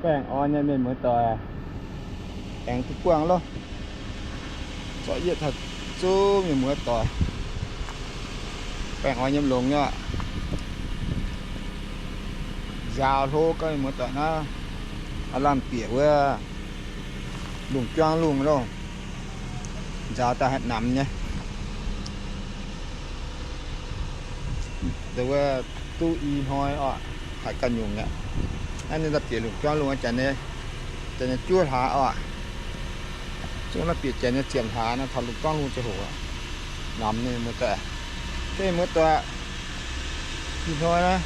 Baengh orn nyei mienh muoz doic, aengx duqv buangh loh. Zorqv yietv taux zungv mienh muoz doic. Baengh orn nyei longx nyei. Nzaaux hlo gau mienh muoz doic naaiv, aav lamh bieqc wuov lungh juangv lungh loh. Nzaaux daaih haih namx nyei. Wuov duqv i hnoi oc, haiz ganh nyungc aqv. Naaiv ninh daaih bieqc lungh juangv lungh, janx nyei, janx nyei juov hlaax oc. Zungv naaiv bieqc janx nyei ziepc hlaax nor, taux lungh juangv lungh ziangh hoc, namx nyei mienh muoz doic. Mienh muoz doic, ih hnoi naaiv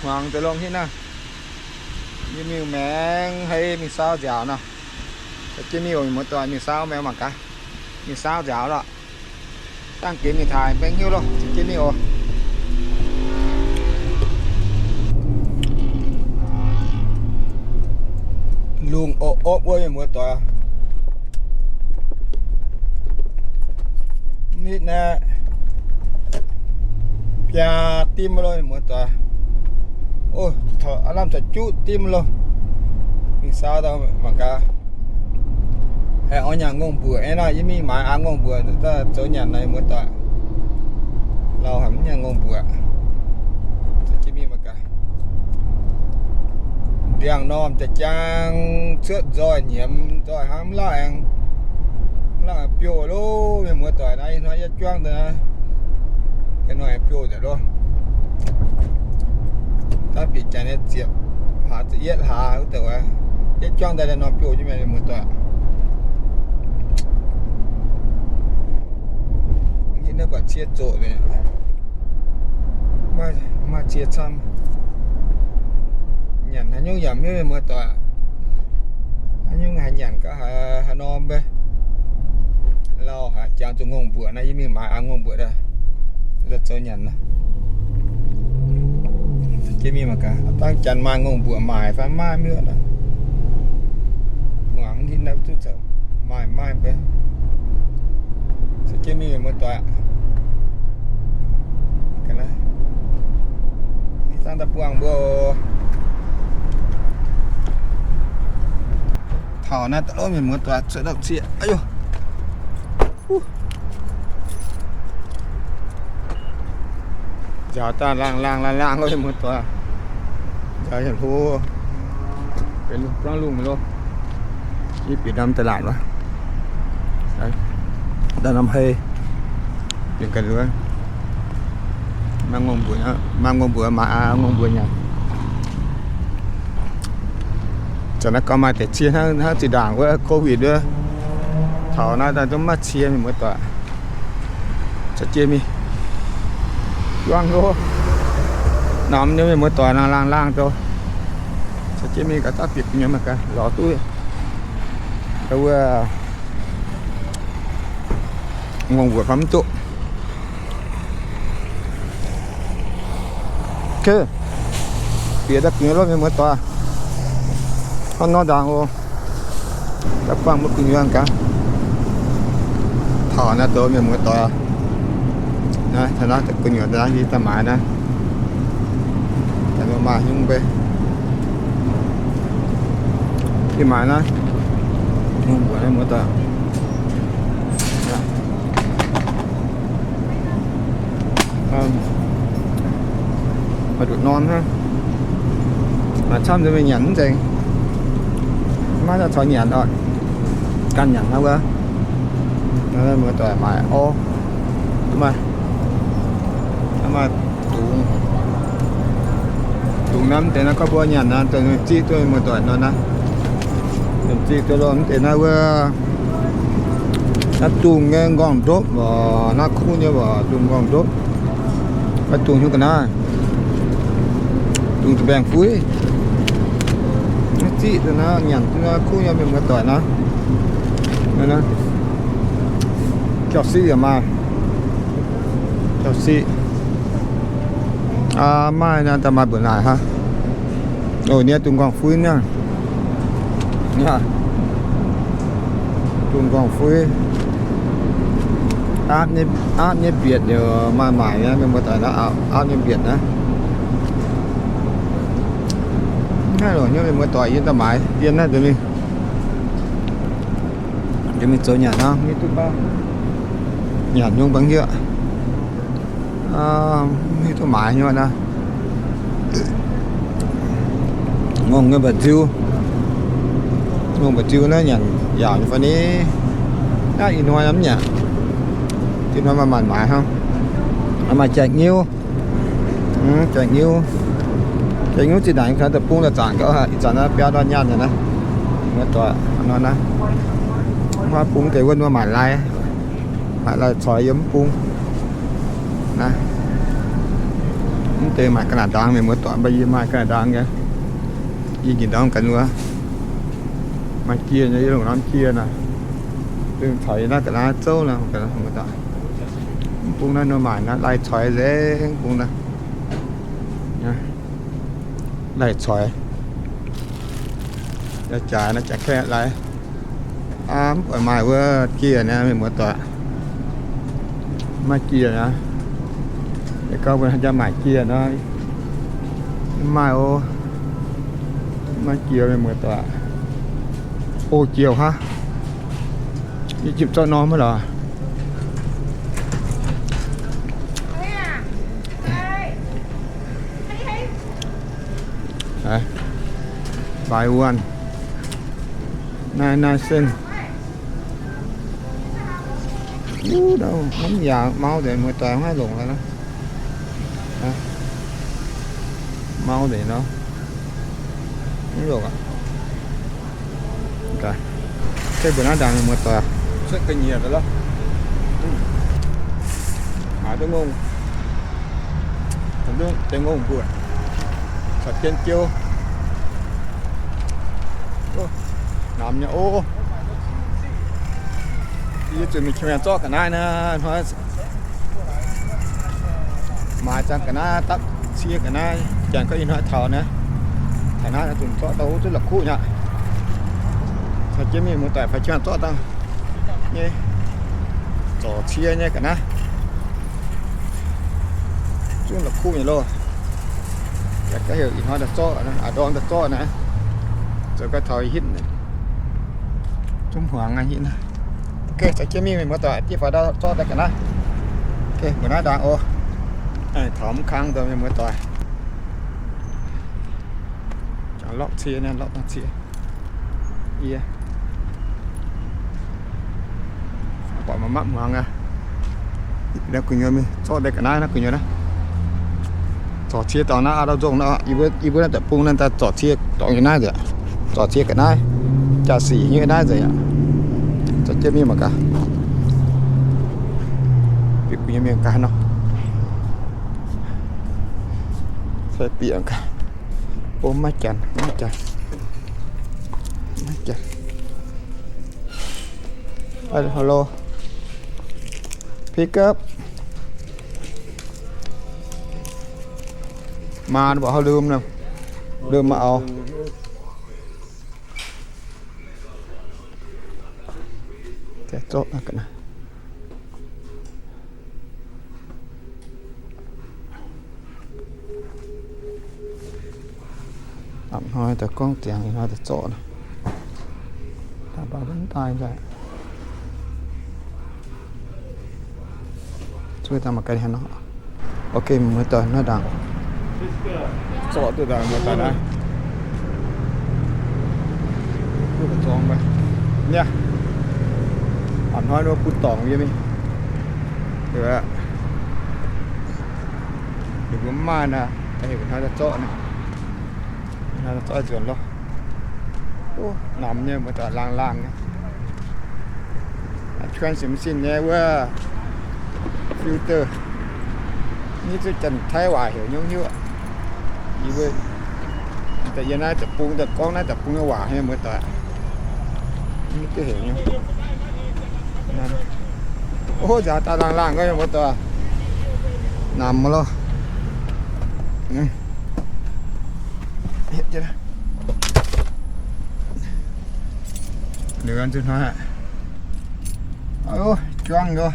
hmuangx deix longx hitv naaiv. Yie mingh maengx hei mingh saau nziaauc nor. Za'gengh mingh oc mienh muoz doic, mingh saau maengx mangc gaax. Mingh saau nziaauc lorqc. Dangh geh mingh taaih mbaengx hnyouv loh, za'gengh mingh oc. Lungh opv opv wuov mienh muoz doic. Mv hitv naaiv biaa dimv loh mienh muoz doic. Ov, aav lamh taux juqv dimv loh. Mingh saau daaih mangc gaax. Haih oix nyanc ngongh mbuoqc nyei nor, yie mingh maaiz aa ngongh mbuoqc daaih zoux nyanc nor mienh muoz doic. Lauh haic mv nyanc ngongh mbuoqc. Za'gengh mingh mangc gaax. Ndiangx-normh jaa-jaang cuotv nzoih nyiemz nzoih hnangv mv lauh aengx, mv lauh aengx biouv loh mienh muoz doic. Naaiv ih hnoi yietv juangv daaih naaiv, ih hnoi aengx biouv nzengc loh. Daaih bieqc janx nyei ziepc hlaax, ziepc yietv hlaax wuov deix, yietv juangv daaih norm biouv nyei mienh muoz doic. Yie naaiv buatc cie zoqc, maaih cie camv. Nyanc haaix nyungc yaac mv hiuv mienh muoz doic. Haaix nyungc haih nyanc gaax haaix norm mbe. Lauh haic, jangx zuqc ngongh mbuoqc naaiv, yie mingh maaiz aa ngongh mbuoqc daaih zoux nyanc naaiv. Za'gengh mingh mangc gaax, dangh janx maaih ngongh mbuoqc maaic fai maaih mv hiuv naaiv. Muangx hitv naaiv duqv zoux maaih maaih mbe. Za'gengh mingh muoz doic. Ga'naaiv, ih zanc daaih buangh mbuo. Taux naaiv daaih loh mienh muoz doic, cuotv ndapv zieqc. Aa yo. Nziaaux daaih laangh laangh laangh laangh loh mienh muoz doic. Nziaaux yietc hlo, benx lungh juangv lungh loh. Yie bieqc norm da'laatc wuov, daaih norm hei, bieqc ga'luoqc. Maaih ngongh mbuoqc, maaih ngongh mbuoqc, maaih aa ngongh mbuoqc nyanc. Zanc naaiv gauh maaih deix cie hnangv, hnangv zinh ndaangc wuov COVID wuov. Taux naaiv daaih zungv maiv maaih cie mienh muoz doic. Caux jienv mingh juangv loh. Namx nyei mienh muoz doic, laangh laangh laangh zoux. Caux jienv mingh gaax, daav bieqc gu'nyuoz mangc gaax lorz duqv wuov ngongh mbuoqc fai mv duqv. Bieqc daaih gu'nyuoz loh mienh muoz doic. Hnangv nor ndaangc oc. Daaih buangh mbuo gu'nyuoz gaax. Taux naaiv zoux mienh muoz doic. Naaiv taux naaiv gu'nyuoz naaiv, yie daaih maaiz naaiv. Maaih nyungc mbe, yie maaiz naaiv. Mienh muoz doic. Maaih nduqc norm hnangv. Maaih camv nzengc, mingh nyanc mv nzengc. Maiv maaih caux nyanc oc. Ganh nyanc hnangv wuov. Muoz doic maaic orv. Maaih, maaih dungz. Dungz naaiv mv deix naaiv gorngv mbuo nyanc naaiv, dongh ziqv duqv muoz doic nor naaiv. Dongh ziqv duqv lorh mv deix naaiv wuov. Naaiv dungz nyei nqorngv-ndopv oc, naaiv kuv nyei oc, dungz nqorngv-ndopv. Naaiv dungz hiuv ga'naaiv. Dungz zuqc mbaengx-fuiv. Naaiv ziqv duqv naaiv, nyanc duqv naaiv kuv nyei mienh muoz doic naaiv. Naaiv, naaiv. Jauv-siqv yaac maaih. Jauv-siqv. Aa, maaih naaiv daaih maaih mbuoqc naaic hnangv. Oc, nie dungz nqorngv-fuiv naaiv. Dungz nqorngv-fuiv. Aapv nyei, aapv nyei mbietc yaac maaih maaic nyei, mienh muoz doic naaiv, aapv nyei mbietc naaiv. Naaiv longc hnyouv mienh muoz-doic yie daaih maaiz dien naaiv nzunc mingh, nzunc mingh zoux nyanc hnangv, mv hiuv duqv baav nyanc nyungc bangc hiuv. Mv hiuv duqv maaiz hnyouv naaiv. Ngongh nyei mba'nziu, ngongh mba'nziu naaiv nyanc yaauc nyei fai ni? Naaiv ih hnoi mv nyanc, ih hnoi maaih maanc maaiz hnangv. Maaih jaax-nyiuv, jaax-nyiuv, jaax-nyiuv zinh ndaangc kaux deic-bung daaih zaangc gauh, ih zanc naaiv biaa ndorn nyaanh nyei naaiv. Mienh muoz-doic, hnoi naaiv, hnoi bung deix wuov nor maaic lai, maaic lai-coix yiem mv bung naaiv. Mv deix maaic ga'naaiv ndaang, mienh muoz-doic, mv baac yie maaih ga'naaiv ndaang nyei. Yie njiec ndorm ganh wuov, maaih jiex nyei, yie longc norm jiex naaic. Dongh coix yie naaiv ga'naaiv zouv naaiv, mv bung naaiv nor maaic naaiv lai-coix nzengc, mv bung naaiv lai-coix. Jaax naaiv jaax kaeqv lai. Aa, mv buatc maaih wuov jiex naaiv, mienh muoz-doic. Maaih jiex naaiv. Yie gauh mbuo haaix jaax maaic jiex nor, mv maaih oc. Maaih jiex, mienh muoz-doic. O, jiex haav. Yie jipc zorqv norm maiv lorqc. Buy one, nine nine cent. Wuov, hnamv yaac mau deix, muoz-doic, maiv longc lorqc. Mau deix nor, mv longc aqv. Ga'mbuo naaiv ndaangc, muoz-doic, cuotv ga'nyiec daaih lorqc. Haaix duqv ngongh, deix ngongh mbuo caux jienv jouv. Namx nyei ov. Yie zuqc mingh qiex zorqv ga'naaiv naaiv hnoi. Maaiz zangh ga'naaiv dapv cie ga'naaiv, janx gorngv ih hnoi taux naaiv, taux naaiv zuqc zorqv daaih wuov zunv la'kuqv nyei aqv. Caux jienv mienh muoz-doic faix qiex zorqv dangh nyei, zorc cie nyei ga'naaiv. Zunv la'kuqv nyei loh. Yaac ga'heuc ih hnoi daaih zorqv, aa, ndorm daaih zorqv naaiv, zoux gau taux hitv, zungv hmuangx hitv. Ok, caux jienv mingh mienh muoz-doic, dieh faaux ndau zorqv daaih ga'naaiv. Ok, mbuo naaiv ndaangc oc. Taux mv kang daaih mienh muoz-doic, jangx lorqc cie naaiv, lorqc dangh cie. Yie buatc maaih mapv hmuangx aqv. Naaiv gu'nyuoz mingh zorqv deix ga'naaiv, naaiv gu'nyuoz naaiv. Zorc cie dorngx naaiv aqv, ndau nzongh naaiv, yie mbuo naaiv deic-bung naaiv daaih zorc cie dorngx nyei naaiv nzengc. Zorc cie ga'naaiv, jaa-sic nyei naaiv nzengc aqv. Zorc jienv mingh mangc gaax. Bieqc gu'nyuoz mingh gaax nor. Se bieqc gaax. O, maiv janx, maiv janx, maiv janx. Hello. Pick up. Maa mbuoqc haaix lomh nor, lomh maiv auv. Hnoi daaih gorngv ziangx, ih hnoi daaih zorqv nor, daaih mv daaih nzengc. Zuov daaih mangc gaax nor. Ok, muoz-doic, naaiv ndaangc. Zorqv duqv ndaangc, muoz-doic naaiv. Duqv zorngx maiv? Niaa, hnoi nor bun dorngc yie mingh. Ninh mbuo mv maaih naaiv, hnoi daaih zorqv naaiv. Hnoi daaih zorqv nzuonx lorqc. Namx nyei, muoz-doic, laangh laangh nyei. Transmission nyei wuov filter. Mv hiuv duqv Janx-Taiv waac heuc nyungc hiuv. Yie mbuo, yie naaiv deic-bung daaih gorngv naaiv deic-bung nyei waac nyei, muoz-doic. Mv hiuv duqv heuc nyungc. O, nzaaux daaih laangh laangh nyei, muoz-doic. Namx lorqc. Liuz nzunc hnoi, juangv nyei,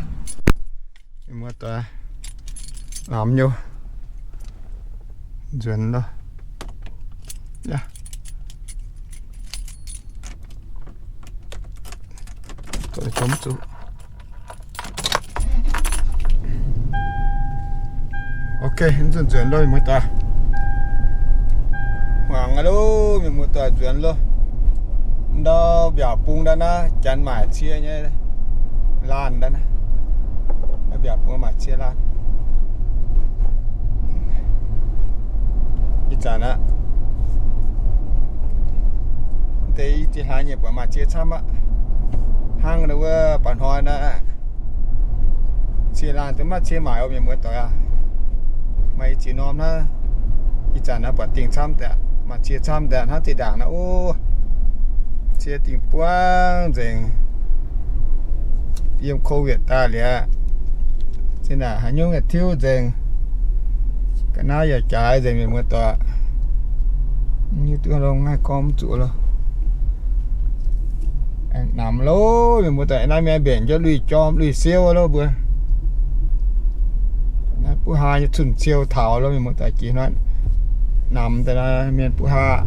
muoz-doic, namx nyei, nzuonx lorqc. Ok, nzunc nzuonx loh mienh muoz-doic. Hmuangx aqv loh mienh muoz-doic, nzuonx loh. Ndau mbiaauc bung ndau naaiv, janx maaic cie nyei laanh ndau naaiv. Ndau mbiaauc bung maaic cie laanh. Ih zanc aqv, deix i ziex hlaax nyei buatc maaic cie camv aqv. Hnangv wuov baac hnoi naaiv, cie laanh dongh maiv cie maaic oc mienh muoz-doic aac. Maaih i ziex norm naaiv, ih zanc naaiv buatc dingh camv daaih, maaic cie camv daaih hnangv zinh ndaangc naaiv oc. Cie dingh buangv nzengc. Yiem COVID daaih liuz, zinh ndaangc haaix nyungc yaac tiuv nzengc. Ga'naaiv yaac jaaix nzengc mienh muoz-doic. Nyei duqv longx naaiv gorngv mv zuqc loh. Aengx namx loh mienh muoz-doic, naaiv mienh mbenc jienv lui-jorm lui-siou loh mbuo. Naaiv buv haa nyei cun-ciou taux loh mienh muoz-doic, jiex hnoi namx daaih naaiv mienh buv haa.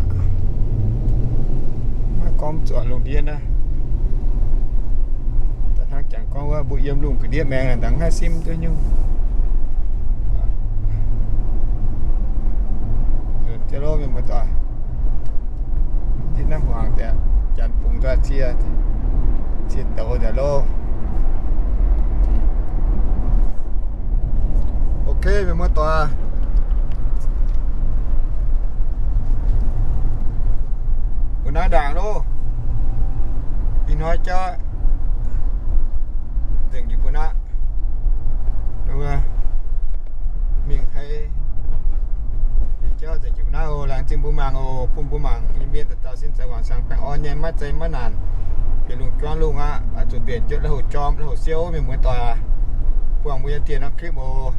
Maiv gorngv mv zuqc lungh ndiev naaiv. Daaih hnangv jangx gorngv wuov mbuo yiem lungh ga'ndiev maengx naaic, ndangc maiv simv duqv nyungc. Nzuonx daaih loh mienh muoz-doic. Ndiev naaiv hmuangx daaih, janx bungx daaih cie, cie douz daaih loh. Ok mienh muoz-doic, mbuo naaiv ndaangc loh. Ih hnoi jauv nzengc jiu mbuo naaiv. Mingh haiz nyei jauv nzengc jiu mbuo naaiv oc. Laengz zingh mbuo mangc oc. Bun mbuo mangc nyei mienh dauh dauh sin zaangc wangc siangx baengh orn nyei, maiv zeiz maiv naanc. Bieqc lungh juangv lungh aqv. Oix zuqc mbenc jienv lui-houx jorm lui-houx siou mienh muoz-doic aac. Buangh mbuo nyei dieh norm clip oc.